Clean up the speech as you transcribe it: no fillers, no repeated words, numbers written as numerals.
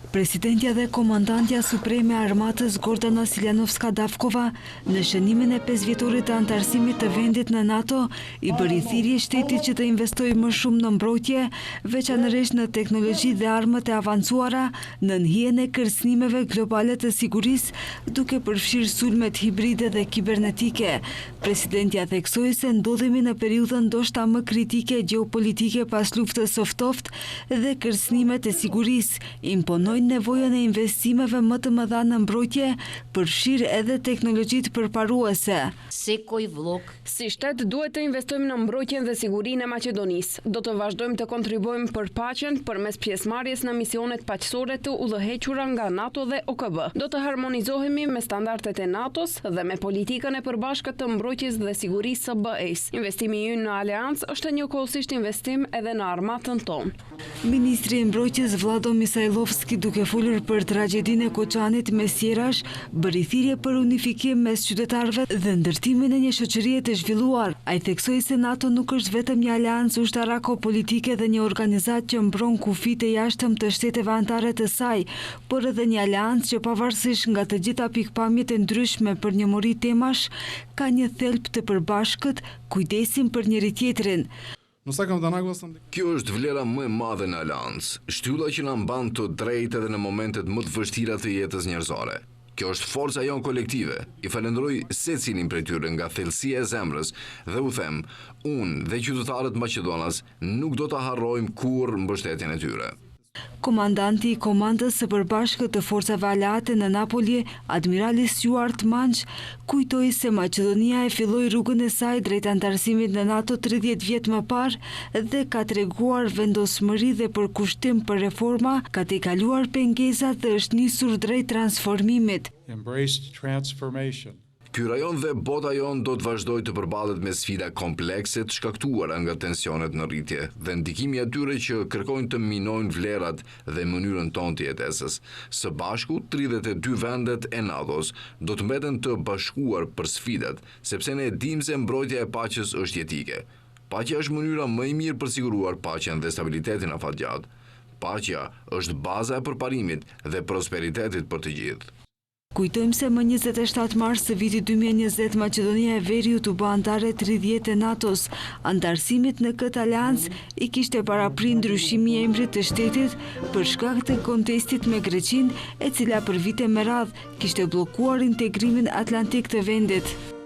Presidentja dhe komandantja supreme e armatës Gordana Siljanovska Davkova në shënimin e pesëvjetorit të anëtarësimit të vendit në NATO i bëri thirrje shtetit që të investojë më shumë në mbrojtje, veçanërisht në teknologji dhe armët e avancuara nën hijen e kërcënimeve globale të sigurisë, duke përfshirë sulmet hibride dhe kibernetike. Presidentja theksoi se ndodhemi në periudhën ndoshta më kritike gjeopolitike pas Luftës së Ftohtë dhe kërcënimet e sigurisë imponojnë nevojën e investimeve më të mëdha në mbrojtje, përfshirë edhe teknologjitë përparuese. Si shtet duhet të investojmë në mbrojtjen dhe sigurinë e Maqedonisë. Do të vazhdojmë të kontribuojmë për paqen përmes pjesëmarrjes në misionet paqësore të udhëhequra nga NATO dhe OKB. Do të harmonizohemi me standardet e NATO-s dhe me politikën e përbashkët të mbrojtjes dhe sigurisë së BE-së. Investimi ynë në aleancë është njëkohësisht investim edhe në armatën tonë. Ministri i Mbrojtjes Vllado Misajllovski duke folur për tragjedinë e Koçanit mes tjerash, bëri thirrje për unifikim mes qytetarëve dhe ndërtimin e një shoqërie të zhvilluar. Ai theksoi se NATO nuk është vetëm një aleancë ushtarako-politike dhe një organizatë që mbron kufijtë e jashtëm të shteteve anëtare të saj, por edhe një aleancë që pavarësisht nga të gjitha pikëpamjet e ndryshme për një mori temash, ka një thelb të përbashkët, kujdesin për njëri-tjetrin. Kjo është vlera më e madhe në aleancë, shtylla që na mban të drejtë edhe në momentet më të vështira të jetës njerëzore. Kjo është forca jonë kolektive. I falënderoj secilin prej tyre nga thellësia e zemrës dhe u them, unë dhe qytetarët maqedonas nuk do ta harrojmë kurrë mbështetjen e tyre. Komandanti i Komandës së Përbashkët të Forcave Aleate në Napoli, admirali Stuart Manch, kujtoi se Maqedonia e filloi rrugën e saj drejt anëtarësimit në NATO 30 vjet më parë dhe ka treguar vendosmëri dhe përkushtim për reforma, ka tejkaluar pengesat dhe është nisur drejt transformimit. Embraced transformation. Ky rajon dhe bota jonë do të vazhdojë të përballet me sfida komplekse të shkaktuara nga tensionet në rritje dhe ndikimi i atyre që kërkojnë të minojnë vlerat dhe mënyrën tonë të jetesës. Së bashku, 32 vendet e NATO-s do të mbeten të bashkuar për sfidat, sepse ne e dimë se mbrojtja e paqes është jetike. Paqja është mënyra më e mirë për siguruar paqen dhe stabilitetin afatgjatë. Paqja është baza e përparimit dhe prosperitetit për të gjithë. Kujtojmë se më 27 mars të vitit 2020 Maqedonia e Veriut u bë anëtare 30 e NATO-s. Anëtarësimit në këtë aleancë i kishte parapri ndryshimi i emrit të shtetit për shkak të kontestit me Greqinë, e cila për vite me radhë kishte bllokuar integrimin atlantik të vendit.